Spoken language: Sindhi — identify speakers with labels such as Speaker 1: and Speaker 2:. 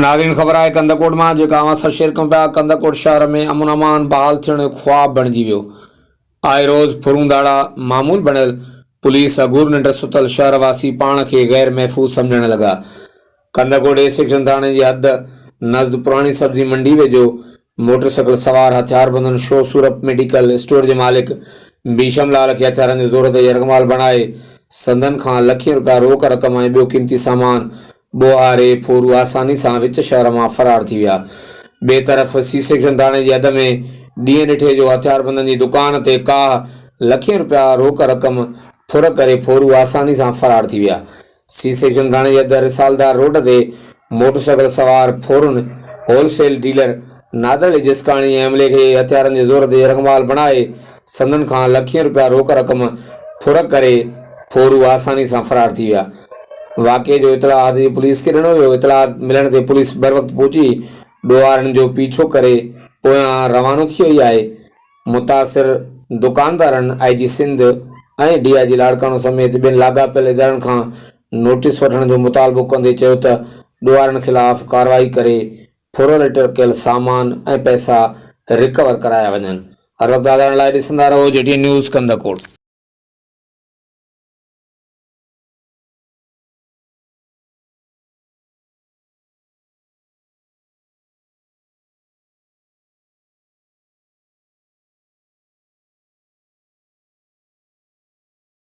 Speaker 1: ناظرين خبر آهي ڪنڌڪوٽ مان جيڪا اوهان سان شيئر ڪيون پيا ڪنڌڪوٽ شهر ۾ امن امان بحال ٿيڻ هڪ خواب بڻجي ويو آهي روز ڦرون ڌاڙا معمول بڻيل پوليس اگهور ننڊ ستل شهر واسي پاڻ کي غير محفوظ سمجهڻ لڳا ڪنڌڪوٽ اي سيڪشن ٿاڻي جي حد نزد پراڻي سبزي منڊي ويجهو موٽر سائيڪل سوار هٿياربندن شو سورپ ميڊيڪل اسٽور جي مالڪ ڀيشم لال کي هٿيارن جي زور تي يرغمال بڻائي سندن کان لکين رپيا روڪ رقم ۽ ٻيو قيمتي سامان ٻوهاري ڦورو آساني سان وچ شهر مان فرار ٿي ويا. ٻئي طرف سي سيڪشن ٿاڻي جي حد ۾ ڏينهن ڏٺي جو هٿياربندن جي دڪان تي ڪاهه لکين رپيا روڪ رقم ڦر ڪري ڦورو آساني سان فرار ٿي ويا. سي سيڪشن ٿاڻي جي حد رسالدار روڊ تي موٽرسائيڪل سوار ڦورن هول سيل ڊيلر نادر علي جسڪاڻي ۽ عملي کي هٿيارن جي زور تي يرغمال بڻائي سندن کان لکين رپيا روڪ رقم ڦر ڪري ڦورو آساني سان فرار ٿي ويا. واقعي جو اطلاع حد جي پوليس کي ڏنو ويو، اطلاع ملڻ تي پوليس بروقت پهچي ڏوهارين جو پيڇو ڪري پويان روانو ٿي وئي آهي، متاثر دڪاندارن I G Sindh ۽ D I G Larkana سميت ٻين لاڳاپيل ادارن کان نوٽيس وٺڻ جو مطالبو ڪندي چيو ته ڏوهارين خلاف ڪارروائي ڪري ڦرلٽ ڪيل سامان ۽ پئسا رڪور ڪرايا وڃن. هر وقت آگاهه رهڻ لاء ڏسندا رهو جي ٽي اين نيوز ڪنڌڪوٽ.